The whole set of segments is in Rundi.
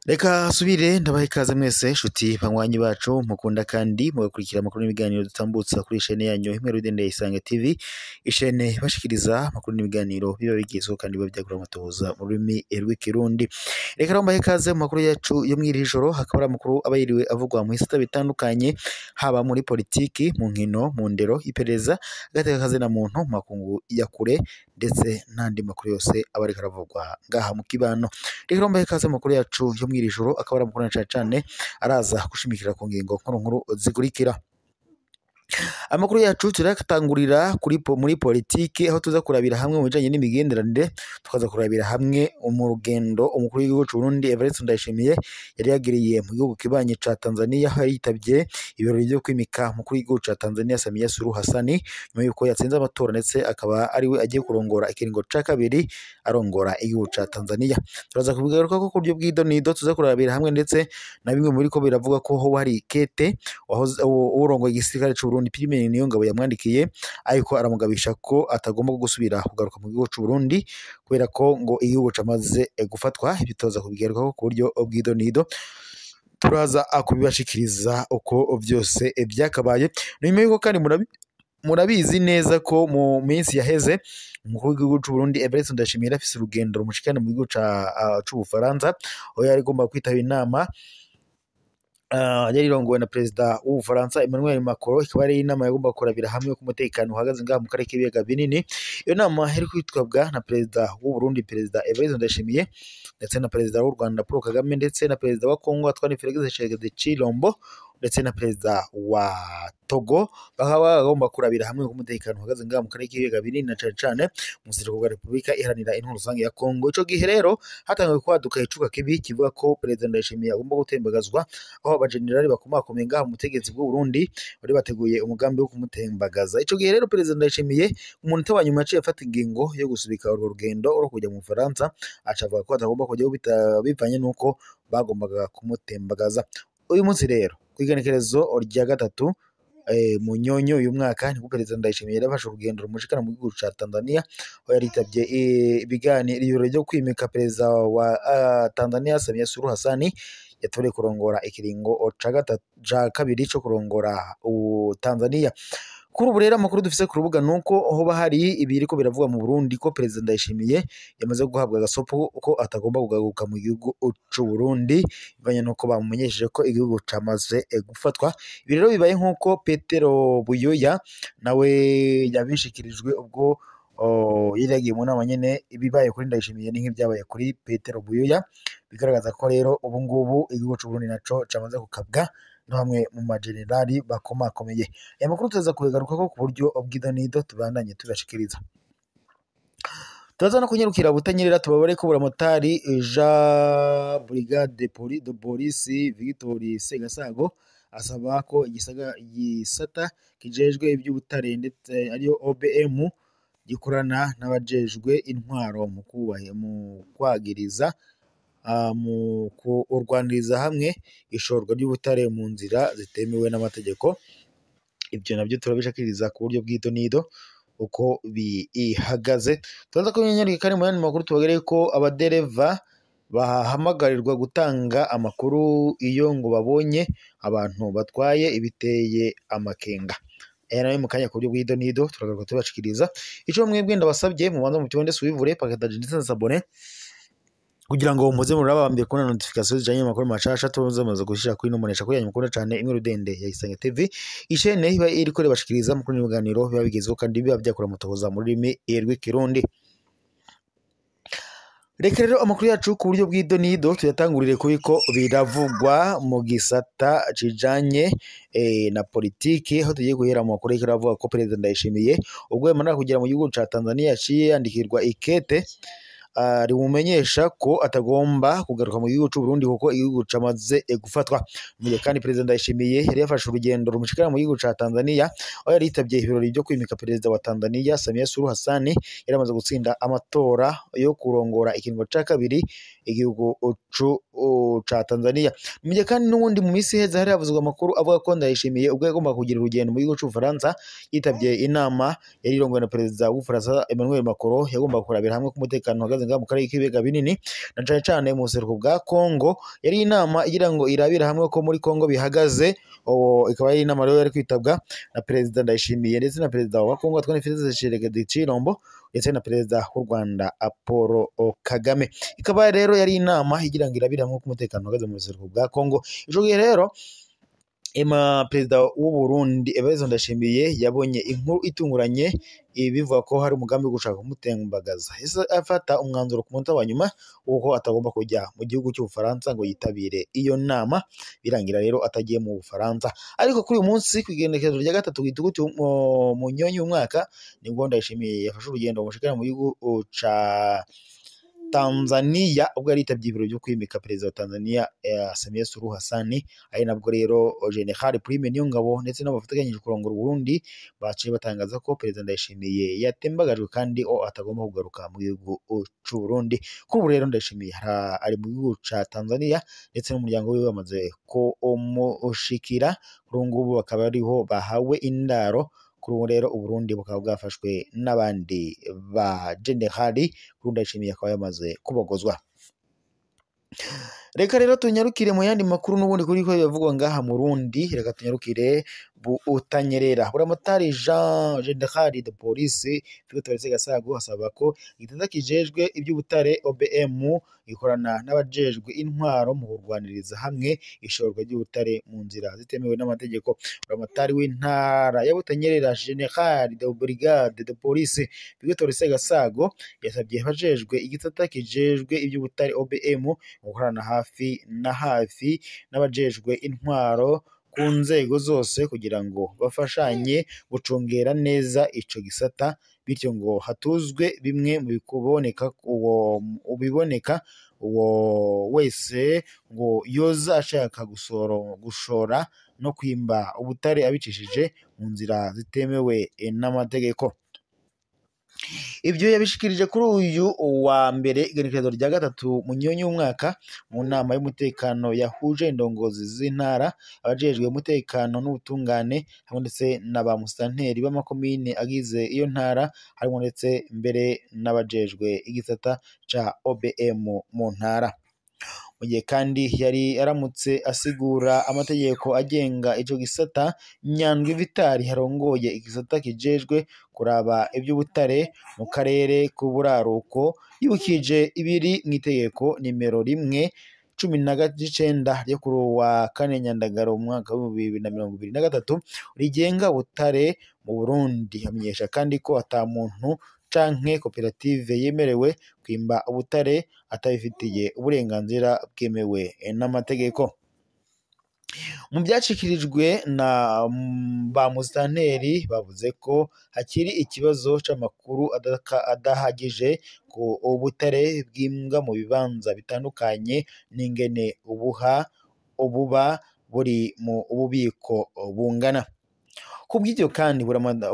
Reka subire ndabaha ikaze mwese nshuti banywanyi bacu mukunda kandi mugakurikira amakuru n'ibiganiro dutambutsa kuri ishene yanyu imwe rudende Isange TV, ishene bashikiriza amakuru n'ibiganiro biba bigezweho kandi biba byagura amatohoza mu rurimi rw'ikirundi. Reka rero mbahe ikaze mu makuru yacu yo mw'iri joro, hakaba ari amakuru aba yiriwe avugwa mu bisata bitandukanye, haba muri politiki, mu nkino, mu ndero, iperereza, agateka kazina muntu, mu makungu ya kure ndetse n'andi makuru yose aba ariko aravugwa ngaha mu kibano. Reka rero mbahe ikaze mu makuru yacu yo mw'iri joro, akaba ari amakuru na cane cane araza gushimikira ku ngingo nkuru nkuru zikurikira. Amakuru yacu turatangurira kuri muri politiki, aho tuza kurabira hamwe mu bijanye n'imigenderanire, tukaza kurabira hamwe mu rugendo umukuru w'igihugu c'u Burundi Evariste Ndayishimiye yari yagiriye mu gihugu kibanyi ca Tanzania, aho yitavye ibirori vyo kwimika umukuru w'igihugu ca Tanzania Samia Suluhu Hassan nyuma yuko yatsinze amatora, ndetse akaba ariwe agiye kurongora ikiringo ca kabiri arongora igihugu ca Tanzania. Turaza kubigaruka ko ku buryo bw'idonido, tuza kurabira hamwe ndetse na bimwe muri ko biravuga ko hoba hari kete urongoye igisirikare c'u Burundi Prime Niyongabo yamwandikiye, ariko aramugabisha ko atagomba gusubira kugaruka mu gihugu c'u Burundi kubera ko ngo igihugu camaze gufatwa. Ibyo turaza kubigarukaho ku buryo bw'idonido, turaza kubibashikiriza uko vyose vyakabaye. Nyuma yuko kandi murabizi neza ko mu minsi yaheze umukuru w'igihugu c'u Burundi Evariste Ndayishimiye afise urugendo rumushikana mu gihugu c'Ubufaransa, aho yari agomba kwitaba inama yari irongowe na perezida w'Ubufaransa Emmanuel Macron, ikaba ari inama yagomba kurabira hamwe ku mutekano uhagaze ngaha mu karere k'ibiyaga binini. Iyo nama yari kwitabwa na perezida w'u Burundi perezida Evariste Ndayishimiye, ndetse na perezida w'u Rwanda Paul Kagame, ndetse na perezida wa Congo Antoine Felix Tshisekedi Tshilombo, ndetse na perezida wa Togo. Bakaba bagomba kurabira hamwe ku mutekano uhagaze ngaha mu karere k'ibiyaga binini na cane cane mu buseruko bwa Repubulika Iharanira Intwaro Rusange ya Congo. Ico gihe rero hatanguye kwaduka icuka kibi kivuga ko perezida Ndayishimiye agomba gutembagazwa, aho abajenerali bakomakomeye ngaha mu butegetsi bw'u Burundi bari bateguye umugambi wo kumutembagaza. Ico gihe rero perezida Ndayishimiye umunota wa nyuma yaciye afata ingingo yo gusubika urwo rugendo rwo kujya mu Bufaransa, aca avuga ko atagomba kujyayo bivanye n'uko bagombaga kumutembagaza. Uyu munsi rero kw'igenekerezo rya gatatu mu nyonyo uyu mwaka, nibwo perezida Ndayishimiye yafashe urugendo rumushikana mu gihugu ca Tanzania, aho yaritabye ibiganiro ibirori vyo kwimika perezida wa Tanzania Samia Suluhu Hassan yatoreye kurongora ikiringo ca kabiri co kurongora Tanzania. Kuri ubu rero amakuru dufise ku rubuga nuko hoba hari ibiriko biravugwa mu Burundi ko perezida Ndayishimiye yamaze guhabwa agasopo ko atagomba kugaruka mu gihugu c'u Burundi, bivanye nuko bamumenyesheje ko igihugu camaze gufatwa. Ibi rero bibaye nkuko Petero Buyoya nawe yabishikirijwe ubwo yari yagiye mu nama nyene. Ibibaye kuri Ndayishimiye ni nk'ibyabaye kuri Petero Buyoya, bigaragaza ko rero ubu ngubu igihugu c'u Burundi naco camaze gukabwa no hamwe mu majenerali bakomakomeye. Aya makuru tuza kubigarukako ku buryo bw'idonido, tubandanye tubashikiriza. Turaza no kunyarukira Butanyerera tubabare ko buramatari Jean Brigade de Police Victor Segasago asaba ko igisata kijejwe iby'ubutare ndetse ariyo OBM gikorana n'abajejwe intwaro mu kubahe mu kwagiriza mu kurwaniriza hamwe ishorwa ry'ubutare mu nzira zitemewe n'amategeko. Ibyo nabyo turabishakiriza ku buryo bw'idonido uko bihagaze. Turaza kumenyereka kandi mu yandi makuru tubagere ko abadereva bahamagarirwa gutanga amakuru iyo ngo babonye abantu batwaye ibiteye amakenga. Aya nayo mu kanya ku buryo bw'idonido turagaruka tubashikiriza. Ico mwebwe ndabasabye mubanza mutonde suivre partage ndetse na s'abonner kugira ngo muze muraba mbere kubona notification zijanye n'amakuru mashasha tuba mumaze gushira kuri no munesha kuri yanyu mukunda cane imwe rudende ya Isange TV, ishene iba iriko irabashikiriza amakuru n'ibiganiro biba bigezweho kandi biba byakora mutohoza mu rurimi rw'ikirundi. Reka rero amakuru yacu ku buryo bw'idonido tuyatangurire kubiko biravugwa mu gisata kijanye na politiki, aho tugiye guhera mu makuru aravuga ko perezida Ndayishimiye ubwo yamara kugera mu gihugu ca Tanzania yaciye yandikirwa ikete rimumenyesha ko atagomba kugaruka mu gihugu c'u Burundi kuko igihugu camaze gufatwa. Mu gihe kandi Perezida Ndayishimiye yari yafashe urugendo rumushikana mu gihugu ca Tanzania, aho yari yitabye ibirori byo kwimika Perezida wa Tanzania Samia Suluhu Hassan, yari amaze gutsinda amatora yo kurongora ikiringo ca kabiri igihugu ca Tanzania. Mu gihe kandi n'ubundi mu minsi iheze hari havuzwe amakuru avuga ko Ndayishimiye ubwo yagombaga kugira urugendo mu gihugu c'Ubufaransa, yitabye inama yari irongowe na Perezida w'Ubufaransa Emmanuel Macron, yagombaga kurabira hamwe ko umutekano uhagaze ngaha mu karere k'ibiyaga binini na cane cane mu buseruko bwa Kongo. Yari inama igira ngo irabira hamwe ko muri Kongo bihagaze, ikaba ari inama rero yari kwitabwa na Perezida Ndayishimiye ndetse na Perezida wa Kongo Antoine Felix Tshisekedi Tshilombo ndetse na Perezida w'u Rwanda Paul Kagame. Ikaba rero yari inama igira ngo irabire hamwe ko umutekano uhagaze mu buseruko bwa Kongo. Ico gihe rero Perezida w'u Burundi Evariste Ndayishimiye yabonye inkuru itunguranye ibivuga ko hari umugambi wo gushaka kumutembagaza, yahise afata umwanzuro ku munota wa nyuma w'uko atagomba kujya mu gihugu cy'Ubufaransa ngo yitabire iyo nama, birangira rero atagiye mu Bufaransa. Ariko kuri uyu munsi ku igenekerezo rya 3 Gitugutu mu nyonyi y'umwaka, nibwo Ndayishimiye yafashe urugendo rumushikana mu gihugu ca Tanzania, ubwo yari yitabye ibirori byo kwimika Perezida wa Tanzania Samia Suluhu Hassan. Ari nabwo rero General Prime Niyongabo ndetse n'abo bafatikanyije kurongora Burundi baciye batangaza ko Perezida Ndayishimiye yatembagajwe kandi o atagomba kugaruka mu gihugu c'u Burundi. Kuri ubu rero Ndayishimiye ari mu gihugu ca Tanzania ndetse n'umuryango wiwe bamaze kumushikira, kuri ubu ngubu bakaba ariho bahawe indaro. Kuri ubu rero Uburundi bukaba bwafashwe n'abandi ba generali, kuri Ndayishimiye akaba yamaze kubogozwa. Reka rero tunyarukire mu yandi makuru n'ubundi kuri ko bivugwa ngaha mu Burundi. Reka tunyarukire Butanyerera. Buramatari Jean General de Police Victor Segasago asaba ko igikorwa kijejwe iby'ubutare OBM ikorana n'abajejwe intwaro mu kurwaniriza hamwe ishorwa ry'ubutare mu nzira zitemewe n'amategeko. Buramatari w'intara ya Butanyerera General de Brigade de Police Victor Segasago yasabye abajejwe igisata kijejwe iby'ubutare OBM gukorana hafi na hafi n'abajejwe intwaro ku nzego zose kugira ngo bafashanye gucungera neza ico gisata, bityo ngo hatuzwe bimwe mu bikuboneka uwo ubiboneka uwo wese ngo yoza ashaka gushora no kwimba ubutare abicishije mu nzira zitemewe n'amategeko. Ibyo yabishikirije kuri uyu wa mbere igenekerezo rya 3 Munyonyi y'umwaka mu nama y'umutekano yahuje indongozi z'intara, abajejwe umutekano n'ubutungane hamwe ndetse na ba musitanteri b'amakomine agize iyo ntara, harimo ndetse mbere n'abajejwe igisata ca OBM mu ntara. Mu gihe kandi yari aramutse asigura amategeko agenga ico gisata, Nyandwi Vitali arongoye igisata kijejwe kuraba iby'ubutare mu karere k'uburaruko, yibukije ibiri mw'itegeko nimero 1 19 ryo kuri wa 4 Nyandagaro mu mwaka wa 2023 rigenga ubutare mu Burundi. Amenyesha kandi ko ata muntu canke koperative yemerewe kwimba ubutare atabifitiye uburenganzira bwemewe n'amategeko. Mu byacikirijwe na ba musitanteri bavuze ko hakiri ikibazo c'amakuru adahagije ku ubutare bw'imbwa mu bibanza bitandukanye n'ingene ububa buri mu bubiko bungana. Kubw'ibyo kandi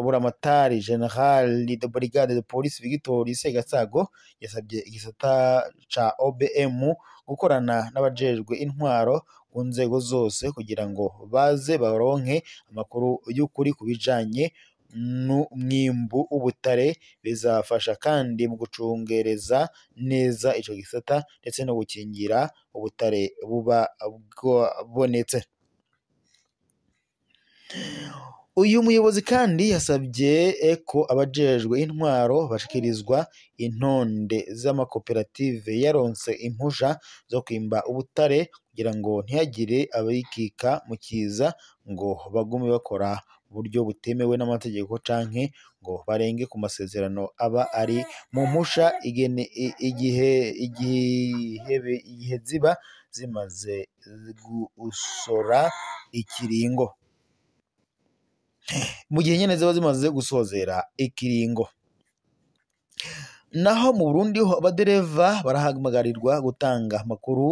Buramatari General de Brigade de Police Victor Segasago yasabye igisata ca OBM gukorana n'abajejwe intwaro ku nzego zose kugira ngo baze baronke amakuru y'ukuri ku bijanye n'umwimbu w'ubutare, bizafasha kandi mu gucungereza neza ico gisata ndetse no gukingira ubutare buba bwabonetse. Uyu muyobozi kandi yasabye ko abajejwe intwaro bashikirizwa intonde z'amakoperative yaronse impusha zo kwimba ubutare kugira ngo ntihagire abikika mu kiza ngo bagume bakora buryo butemewe n'amategeko canke ngo barenge ku masezerano aba ari mu mpusha igihe ziba zimaze gusora ikiringo, mu gihe nyene ziba zimaze gusozera ikiringo. Naho mu Burundi ho abadereva barahamagarirwa gutanga amakuru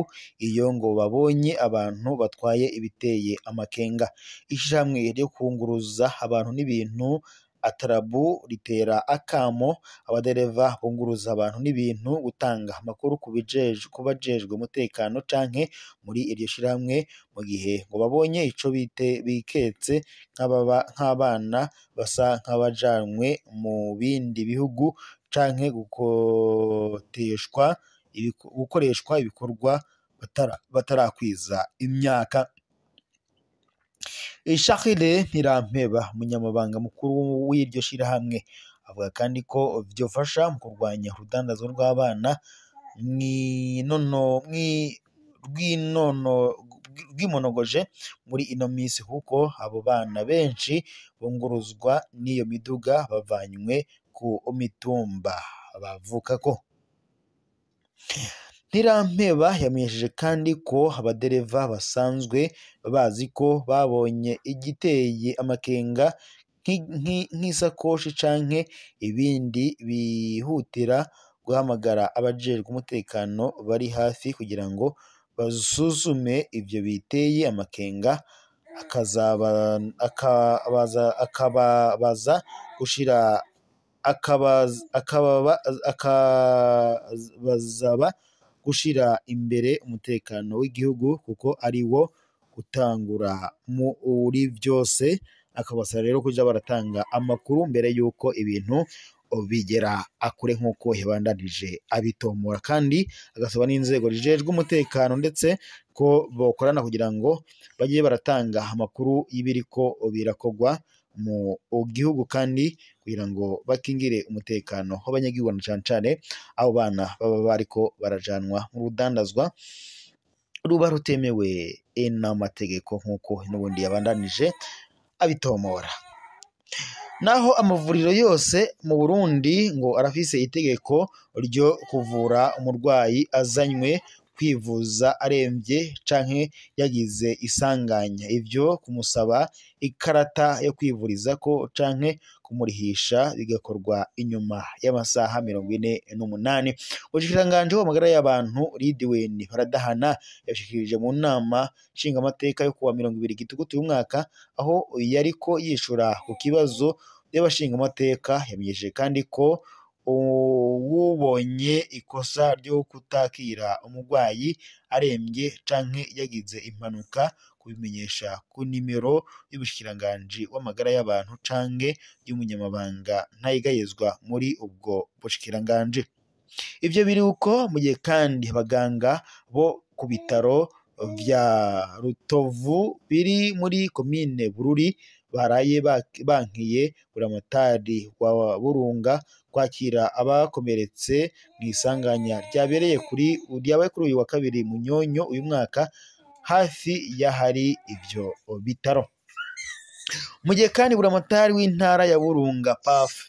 iyo ngo babonye abantu batwaye ibiteye amakenga. Ishirahamwe ryo kunguruza abantu n'ibintu Atarabu ritera akamo abadereva bunguruza abantu n'ibintu gutanga amakuru ku bajejwe umutekano canke muri iryo shirahamwe mu gihe ngo babonye ico biketse nk'abana basa nk'abajanwe mu bindi bihugu canke gukoreshwa ibikorwa batarakwiza imyaka. Charles Ntirampeba, umunyamabanga mukuru w'iryo shirahamwe, avuga kandi ko vyofasha mu kurwanya urudandazwa rw'abana rwimonogoje muri ino misi, kuko abo bana benshi bunguruzwa n'iyo miduga bavanywe ku mitumba bavukako. Ntirampeba yamenyesheje kandi ko abadereva basanzwe bazi ko babonye igiteye amakenga nk'isakoshi canke ibindi bihutira guhamagara abajejwe umutekano bari hafi kugira ngo basuzume ivyo biteye amakenga, akababaza gushira akabazaba gushira imbere umutekano w'igihugu kuko ari wo gutangura muri vyose. Akabasaba rero kuja baratanga amakuru mbere yuko ibintu bigera akure nk'uko yabandanije abitomora, kandi agasaba n'inzego zijejwe umutekano ndetse ko bokorana kugira ngo bajye baratanga amakuru y'ibiriko birakogwa mu gihugu, kandi kugira ngo bakingire umutekano w'abanyagihugu na cane cane abo bana baba bariko barajanwa mu rudandazwa ruba rutemewe n'amategeko nk'uko n'ubundi yabandanije abitomora. Naho amavuriro yose mu Burundi ngo arafise itegeko ryo kuvura umurwayi azanywe kwivuza aremvye canke yagize isanganya, ivyo kumusaba ikarata yo kwivurizako canke kumurihisha bigakorwa inyuma y'amasaha 48. Umushikiranganji w'amagara y'abantu Ridwin Baradahana yabishikirije mu nama nshingamateka yo kuwa 20 Gitugutu uyu mwaka, aho yariko yishura ku kibazo y'abashingamateka. Yamenyesheje kandi ko uwubonye ikosa ryo kutakira umurwayi aremvye canke yagize impanuka kubimenyesha ku nimero y'umushikiranganji w'amagara y'abantu canke y'umunyamabanga ntayigayezwa muri ubwo bushikiranganji. Ivyo biri uko mu gihe kandi abaganga bo ku bitaro vya Rutovu biri muri komine Bururi baraye bankiye buramatari wa Burunga kwakira abakomeretse mw'isanganya ryabereye kuri ryabaye kuri uyu wa kabiri Munyonyo uyu mwaka hafi y'ahari ivyo bitaro. Mu gihe kandi buramatari w'intara ya Burunga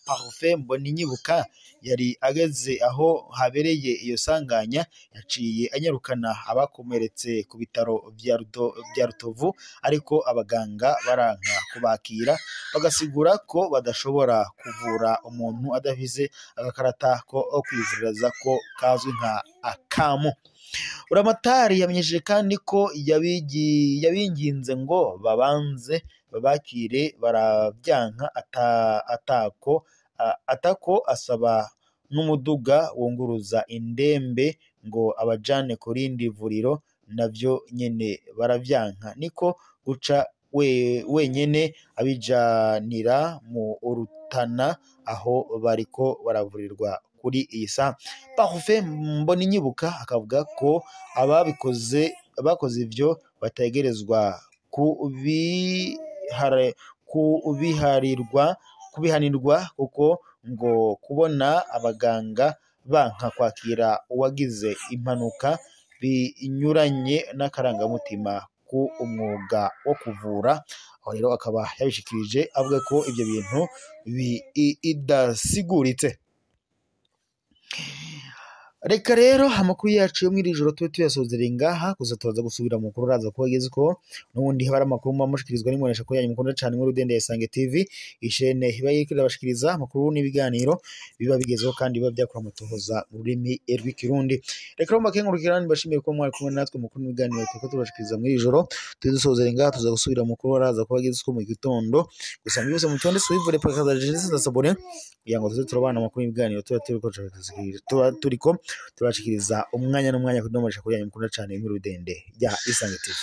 Parfait Mboninyibuka yari ageze aho habereye iyo sanganya, yaciye anyarukana abakomeretse ku bitaro vya Rutovu, ariko abaganga baranka kubakira bagasigura ko badashobora kuvura umuntu adafise agakarata ko kwivuriza ko kazwi nka akamu. Buramatari yamenyesheje kandi ko yabinginze ngo babanze babakire, baravyanka atako asaba n'umuduga wunguruza indembe ngo abajane ku rindi vuriro, navyo nyene baravyanka, niko guca wenyene abijanira mu Rutana aho bariko baravurirwa kuri iyi saha. Parfait Mboninyibuka akavuga ko ababikoze bakoze ivyo bategerezwa kubihanirwa, kuko ngo kubona abaganga banka kwakira uwagize impanuka binyuranye n'akarangamutima ku umwuga wo kuvura. Aho rero akaba yabishikirije avuga ko ivyo bintu bidasiguritse. Reka rero amakuru yacu yo mw'iri joro tube tuyasozereye ngaha, gusa turaza gusubira mu makuru araza kuba ageze ko n'ubundi haba ari amakuru muba mushikirizwa n'imbonesha kuri yanyu mukunda cane muri Rudende ya Isange TV, ishene iba iriko irabashikiriza amakuru n'ibiganiro biba bigezeho kandi biba byakora mutohoza mu rurimi rw'ikirundi. Reka rero mbakengurukira kandi mbashimiye ko mwari kumwe natwe mu makuru n'ibiganiro turiko turabashikiriza mw'iri joro, tube dusozereye ngaha, tuza gusubira mu makuru araza kuba ageze ko mu gitondo. Gusa mwibutse mu tonde suivre partage na s'abonner kugira ngo tuze turabana amakuru n'ibiganiro tuba turiko turiko turabashikiriza umwanya n'umwanya kuri ino mbonesha kuri yanyu mukunda cane muri Rudende ya Isange TV.